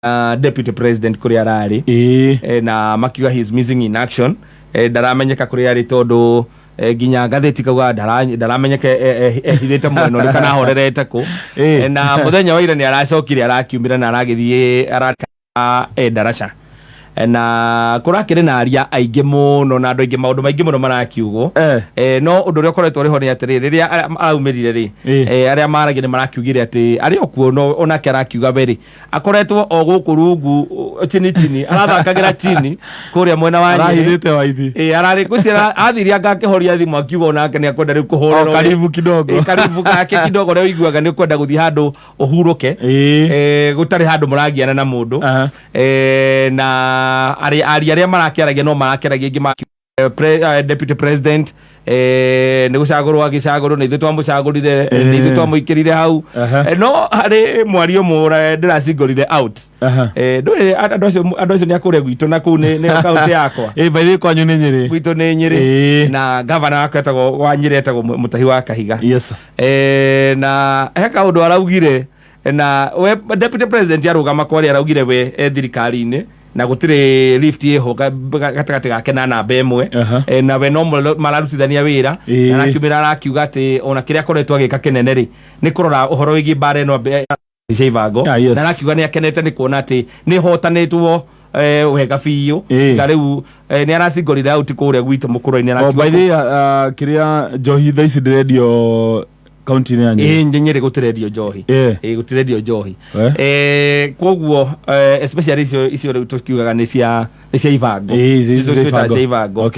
Deputy president kũrĩa ararĩ. Na makiuga he is missing in action, ndaramenyeka kũrĩa arĩ tondũ nginya ngathĩti kauga ndaramenyeka ehithĩte mwena ũrĩkũ kana ahorerete kũ. Na mũthenya wa ira nĩ aracokire arakiumĩra na aragĩthiĩ araka ndaraca na kũrakĩrĩ na aria aingĩ mũno na andũ aingĩ, maũndũ maingĩ mũno marakiugwo. No ũndũ ũrĩa ũkoretwo ũrĩ ho nĩ atĩrĩrĩ, rĩrĩa araumĩrire rĩ, arĩa maragia nĩ marakiugire atĩ arĩ o kuo, no onake arakiuga we rĩ akoretwo o gũkũ rungu chini chini, arathakagĩra chini kũrĩa mwena wa Nyĩrĩ. Arahithĩte waithi. Ĩ, ararĩ ngwĩciria athire anga akĩhoria thimũ akiuga onake nĩ akwenda rĩu kũhũrĩrwo. O karibu kidogo. Ĩ, karibu gake kidogo, ũrĩa ũiguaga nĩ ũkwenda gũthiĩ handũ ũhurũke, gũtarĩ handũ mũragiana na mũndũ. Na aria arĩa marakĩaragia no marakĩaragia ingĩ deputy president nĩ gũcagũrwo agĩcagũrwo nĩ ithuĩ twamũcagũrire, nĩ ithuĩ twamũikĩrire hau. No harĩ mwario mũra ndĩracingũrire out. Ndũĩ andũ acio nĩ akũrĩa gwitũ na kũu nĩ kaũntĩ yakwa. Ĩ, by the way, kwanyu nĩ Nyĩrĩ. Gwitũ nĩ Nyĩrĩ. Na gavana wakwa etagwo wa Nyĩrĩ etagwo Mũtahi wa Kahiga. Na he kaũndũ araugire na we deputy president arũgama kwaria, araugire we e thirikari-inĩ na gũtirĩ rift ĩho gatagatĩ gake na namba ĩmwe. Na we no mararutithania wĩra. Na arakiumĩra arakiuga atĩ ona kĩrĩa akoretwo agĩka kĩnene rĩ nĩ kũrora ũhoro wĩgiĩ mbara ĩno cia ibango. Na arakiuga nĩ akenete nĩ kuona atĩ nĩ hotanĩtwo wega biũ. Tiga rĩu nĩ aracingũrire out kũrĩa gwitũ mũkũrũ-inĩ. Oh, arakiuga by the way, kĩrĩa njohi thaa ici ndĩrendio kaunti-inĩ ya Nyĩrĩ. Ĩ, Nyĩrĩ gũtirendio njohi. Ĩ, gũtirendio njohi. Koguo especially icio rĩu tũkiugaga nĩ cia ibango. Icio cia Icio twĩtaga ibango. cia ibango.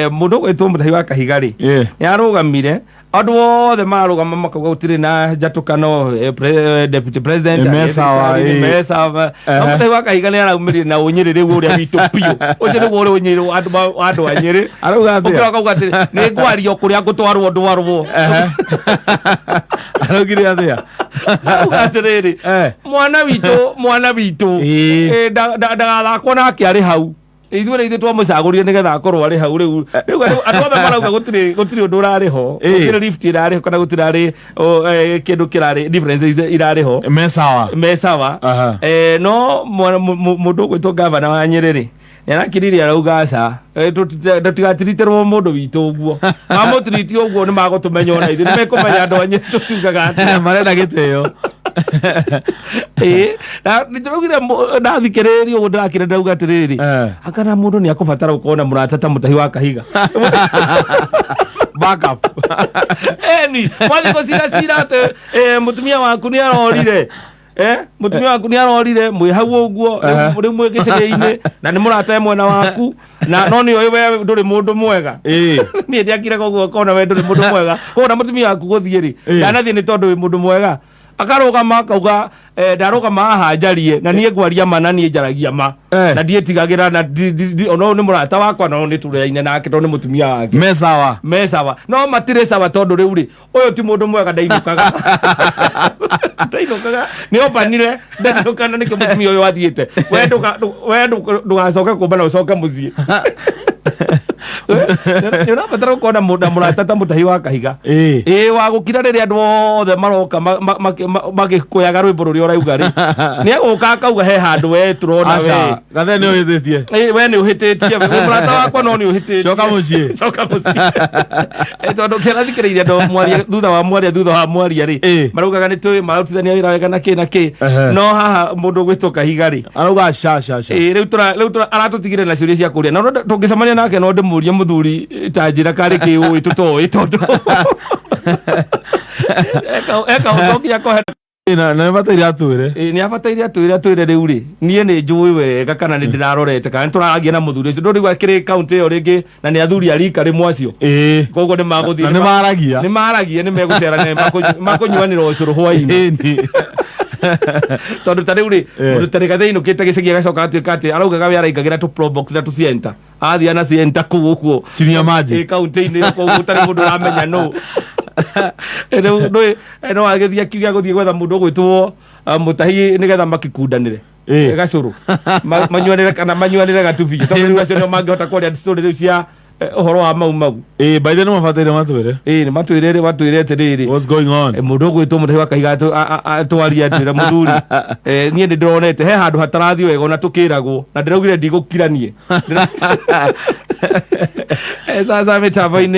Mũndũ ũgwĩtwo Mũtahi wa Kahiga rĩ, nĩ arũgamire, andũ othe mararũgama makauga gũtirĩ na njatũkano, deputy president Me sawa, arĩ thirikari-inĩ, me sawa. No Mũtahi wa Kahiga nĩ araumĩrire na ũnyĩrĩ rĩu ũrĩa witũ biũ, ũcio nĩguo ũrĩ ũnyĩrĩ wa andũ a Nyĩrĩ. Arauga atĩa? Ũkĩra akauga atĩ nĩ ngwaria o kũrĩa ngũtwarwo ndwarwo. Araugire atĩa? Arauga atĩrĩrĩ, mwana witũ ndagathakwo nake arĩ hau, ithuĩ nĩ ithuĩ twamũcagũrire nĩgetha akorwo arĩ hau. Rĩu andũ othe marauga gũtirĩ ũndũ ũrarĩ ho, gũtirĩ lift ĩrarĩ ho kana gũtirarĩ kĩndũ kĩrarĩ differences irarĩ ho. Me sawa. Me sawa. No mũndũ ũgwĩtwo gavana wa Nyĩrĩ rĩ, nĩarakiririe arauga aca, tũtigatiriterwo mũndũ witũ ũguo, mamũtiriti ũguo nĩ magũtũmenya, ona ithuĩ nĩ mekũmenya andũ a Nyĩrĩ tũtiugaga atĩa. Marenda gĩtĩo. Ĩĩ, na nĩndĩraugire ndathikĩrĩria ũguo ndĩrakĩra ndauga atĩrĩrĩ, akana mũndũ nĩ akũbatara gũkorwo na mũrata ta Mũtahi wa Kahiga. Backup. Eni wathiĩ gũcira cira atĩ mũtumia waku nĩ arorire, mũtumia waku nĩ arorire mwĩ hau ũguo rĩu mwĩ gĩcegĩ-inĩ na nĩ mũrata e mwena waku na no nĩ ũĩ we ndũrĩ mũndũ mwega. Niĩ ndiakire koguo kona we ndũrĩ mũndũ mwega, koguo na mũtumia waku gũthiĩ rĩ, ndanathiĩ nĩ tondũ wĩ mũndũ mwega. Akarũgama akauga, ndarũgama haha njarie na niĩ ngwaria ma na niĩ njaragia ma na ndiĩtigagĩra na ona ũyũ nĩ mũrata wakwa na ũyũ nĩ tũrĩaine nake tondũ nĩ mũtumia wake. Me sawa. Me sawa no matirĩ sawa tondũ rĩu rĩ ũyũ ti mũndũ mwega, ndainũkaga ndainũkaga nĩ ombanire ndainũkana nĩkĩo mũtumia ũyũ athiĩte. We ndũgacoke kũmba na ũcoke mũciĩ, nĩ ũrabatara gũkorwo na na mũrata ta Mũtahi wa Kahiga. Ĩĩ, wa gũkira rĩrĩa andũ othe maroka magĩkũyaga rwĩmbo rũrĩa ũrauga rĩ, nĩ agũka akauga he handũ we tũrona we. Aca gathe nĩ ũhĩtĩtie. Ĩ, we nĩ ũhĩtĩtie, wĩ mũrata wakwa no nĩ ũhĩtĩtie. Coka mũciĩ. Coka mũciĩ. Tondũ kĩrathikĩrĩirie andũ mwaria thutha wa mwaria thutha wa mwaria rĩ, maraugaga nĩ tũĩ mararutithania wĩra wega na kĩ na kĩ. No haha mũndũ ũgwĩtwo Kahiga rĩ, Arauga ca ca ca. Ĩ, rĩu aratũtigire na ciũria cia kũria na tũngĩcemania nake no ndĩmũrie, mũthuri, ta njĩra karĩ kĩ ũĩ tũtoĩ, tondũ eka ũndũ nginya kohe. Na nĩ bataire atwĩre. Ĩ, nĩ abataire atwĩre rĩu rĩ niĩ nĩ njũĩ wega kana nĩ ndĩrarorete kana nĩ tũraragia na mũthuri ũcio, ndũrĩ akĩrĩ kaunti ĩyo rĩngĩ na nĩ athuri a rika rĩmwe acio. Koguo nĩ magũthiĩ. Na nĩ maragia. Nĩ maragia, nĩ megũcera na makũnyuanĩra ũcũrũ hwainĩ. Tondũ ta rĩu rĩ, mũndũ ta Rigathĩ ainũkĩte gĩcagi agacoka agatuĩka atĩ araugaga we araingagĩra tũ Probox na tũ Sienta, athiĩ na Sienta kũu ũguo Chini ya maji. Ĩ, kaunti-inĩ ĩyo koguo gũtarĩ mũndũ ũramenya nũ. Rĩu ndũĩ, no agĩthiĩ akiuga gũthiĩ gwetha mũndũ ũgwĩtwo Mũtahi nĩgetha makĩkundanĩre gacũrũ, manyuanĩre kana manyuanĩre gatubi, tondũ rĩu acio nĩo mangĩhota kwaria story rĩu cia Ũhoro wa Mau Mau. Ĩĩ, by the nĩ mabataire matwĩre. Ĩĩ, nĩ matwĩre atĩrĩrĩ, what's going on? Mũndũ ũgwĩtwo Mũtahi wa Kahiga atwarie atwĩre mũthuri, niĩ nĩ ndĩronete he handũ hatarathiĩ wega ona tũkĩragwo na ndĩraugire ndigũkira niĩ. Sasa mĩtambo-inĩ.